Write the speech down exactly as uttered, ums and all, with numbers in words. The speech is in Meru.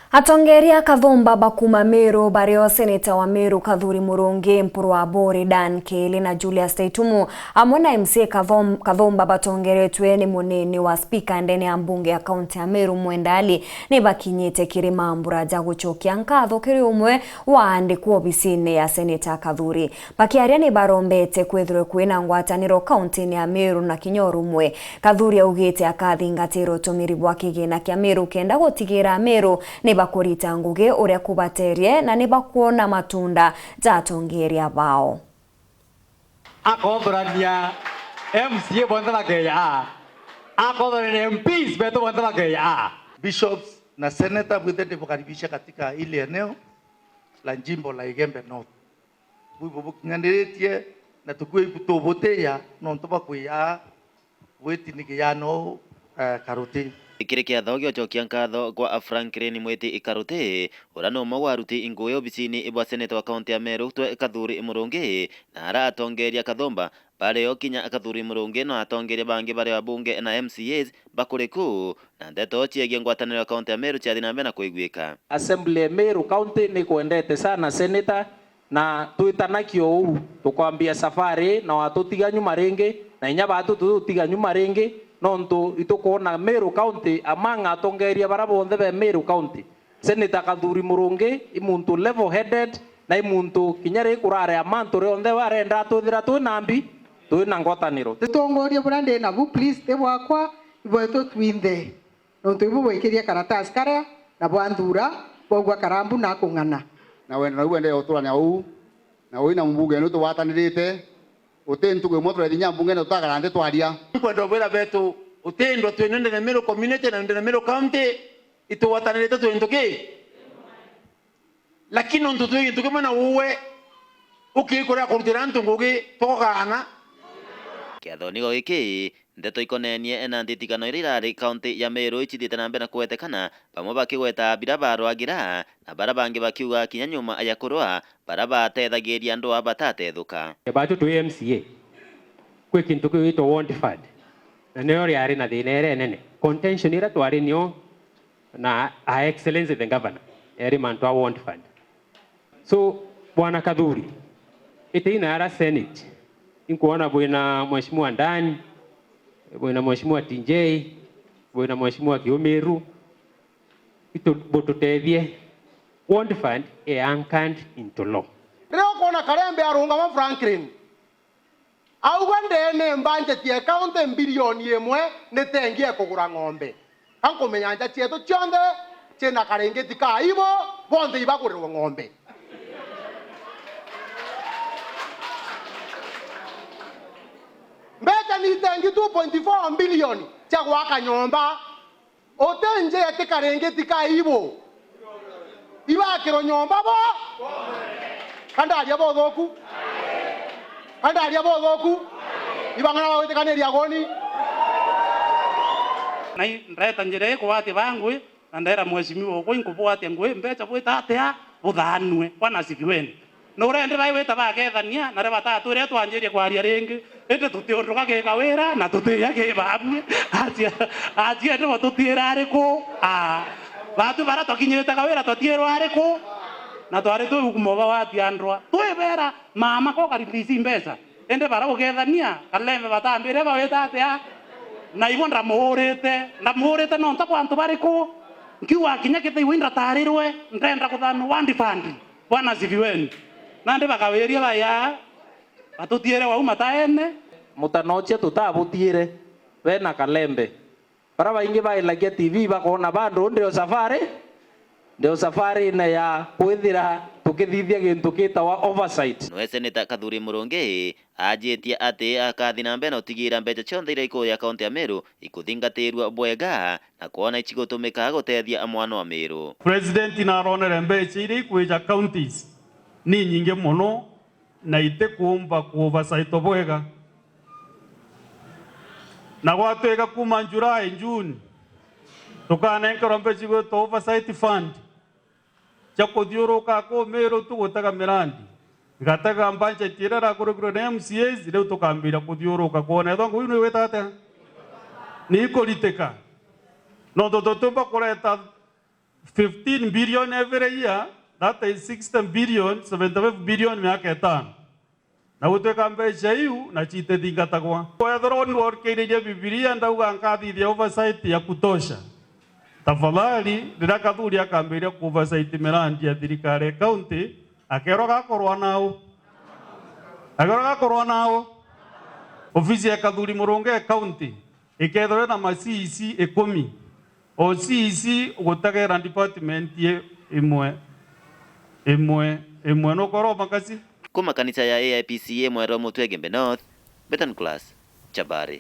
Atongeria a Kathumba ba kuuma Meru, bario seneta wa Meru Kathuri Murungi, Mpuru wa Buri Dan Kiili na Julius Taitumu, amwe na M C A Kathom-, Kathumba batongeretwe ni munini wa spika ndene ya mbunge ya kaunti ya Meru Mwenda Ali, ni bakinyite kiri mambura ja gucokia nkatho kiri umwe wa aandikwa obisine ya seneta Kathuri. Bakiaria ni barombete kwithirwe kwina ngwataniro kauntine ya Meru na kinya urumwe. Kathuri augite akathingatira utumiri bwa kigina kia Meru kenda gutigira Meru ni bakurita ngugi uria kubaterie na ni bakwona matunda ja atongeria bao. Akothorania M C A bonthe bakeja a. Akothorania M Ps betu bonthe bakeja a. Bishops na senator, bwithe ndibukaribisha katika ile eneo la jimbo la Igembe North. Bwibu bukinyaniritie na tukui tubutiya nontu bwa kwiya bwitinikiya nou, eh, Karuti. Kiri kiatho gia ucokia nkatho kwa Franklin Mwiti Karuti, uria ni umwe wa aruti ngugi obisini bwa seneta wa kaunti ya Meru twe Kathuri Murungi, na ara atongeria Kathumba, bario kinya Kathuri Murungi na atongeria bangi bario abunge na M C As bakuri ku, na ndeto ciegie ngwataniro ya kaunti ya Meru ciathi na mbere na kuiguika. Assembly ya Meru County ni kwendete sana senator, na twitanakia uu, tukwambia safari, na watutiga nyuma ringi, na inya baatu tututiga nyuma ringi, nontu itukwona Meru County among atongeria bara bonthe be Meru County. Senator Kathuri Murungi i muntu level headed, na i muntu kinya ri kurare a mantu rionthe we arenda twithira twi na mbi, twi na ngwataniro. Utongoria buria ndi nabu, please, ti bwakwa, i bwetu twinthe. Nontu ibu bwikirie karatasi karia, na bwanthura, bwaugua karambu na kung'ana. Na wenda nau bwendete guturania uu, na uu na mbunge ni tugwatanirite, uti ntuku imwe tureti nya mbunge na tutakara nthi twaria. Nkwenda ubwira betu, uti ndwa twi nende na Meru community na nende na Meru county, itugwatanirite twi ntu ki? Lakini nontu twi gintu kimwe na uwe, ukikuria kurutira antu ngugi, tugokaana. Kiathoni giki, ndeto ikonenie na nthithigano iria irari kaunti ya Meru icithiite na mbere na kugwetekana, bamwe bakigweta biria barwagira, na baria bangi bakiuga kinya nyuma ya kurwa, baria batethagiria ndwaa batatethuka. Batu twi M C A, kwi kintu kiu gitwa ward fund, na nio riari na thina iria inene. Contention iria twari nio na Her Excellency the Governor, eri mantu a ward fund. So, Bwana Kathuri, iti ina ara Senate, inkwona bwina Mheshimiwa Ndani, bwina Mheshimiwa T J, bwina Mheshimiwa Kiumiru, itu-, bututethie. Ward fund i anchored into law. Riria ukwona Karembe arungama Franklin, auga ndeene mbanjeti ya kaunti mbirioni imwe ni tengi ya kugura ng'ombe. Ka nkumenya nja cietu cionthe ciina karingiti ka ibo, bonthe ibagurirwe ng'ombe. Mbeca ni tengi two point four billion cia gwaka nyomba. Uti njeti karingiti ka ibu. Ibakirwe nyomba bo. Ka ndaria buthuku? Ka ndaria buthuku? Ibang'ana ba gwitikaniria aguni. Na i-, ndeta njira ii kugwatia baa ngui, na ndera mheshimiwa ukwa inkubwatia ngui, mbeca bwita atia? Buthaanue. Bwana asifiweni. Nurendi bai wita bakethania, na ri batatwire twanjirie kwaria ringi, indi tutiunduka ki Kawira, na tutiria ki babui. Acia, acia indi bo tutiira ari ku? Aa. Batu bara twakinyirite Kawira twatiirwa ari ku? Na twari twi ukumo ba watia ndwa. Twibera mama ko kari D C mbeca. Indi bara ugethania, Kalembe batambire bawita atia? Na ibo ndamuurite. Ndamuurite nontu kwa antu bari ku? Nkiuga kinya kithaiwa indataarirwe, ndenda kuthaanua ward fund. Bwana asifiweni. Nandi bakawiria baya, batutiire wau mataene. Mutanochia tutabutiire, bena Kalembe. Bara baingi bailagia T V bakoona bandu ndio safari, ndio safarine ya kwithira tukithithia gintu gitawa oversight. Nwe Seneta Kathuri Murungi ajitie ati akathi na mbere na utigiira mbeca cionthe iria ikuuja kaunti ya Meru ikuthingatirua bwega na kwona icigutumika gutethia mwana wa Meru. President naronere mbeca iria ikwija counties ni nyingi mono na itikuumba kuoversightwa bwega. Na gwatwika kuuma July, June, tukanenkerwa mbeca igwitwa oversight fund cia kuthiuruka kuu Meru tugutega mirandi. Igatega budget iria irakurukirwe ni M C As, riu tukambiria kuthiuruka kwona ethwa ngui ni igwita atia? Ni ikuritika. Nontu tutiumba kureta fifteen billion every year, that is sixty billion, seventy-five billion miaka itano. Na gutwika mbeca iu na citithingatagwa. Wethirwa ni worikiriria Bibilia, ndauga nkathithia oversight ya kutosha. Tafadhali, riria Kathuri akambiria ku oversight mirandi ya thirikari ya county, akerwa gakorwa nau. Akerwa gakorwa nau. Ofisi ya Kathuri Murungi ya county ikethirwa na ma C E C ikumi. O C E C gutegera department ye imwe, imwe, imwe. Nukorwa makasi? Kuma kanisa ya A I P C A mwere o Mutwe Igembe North, Bethan Class, Chabari.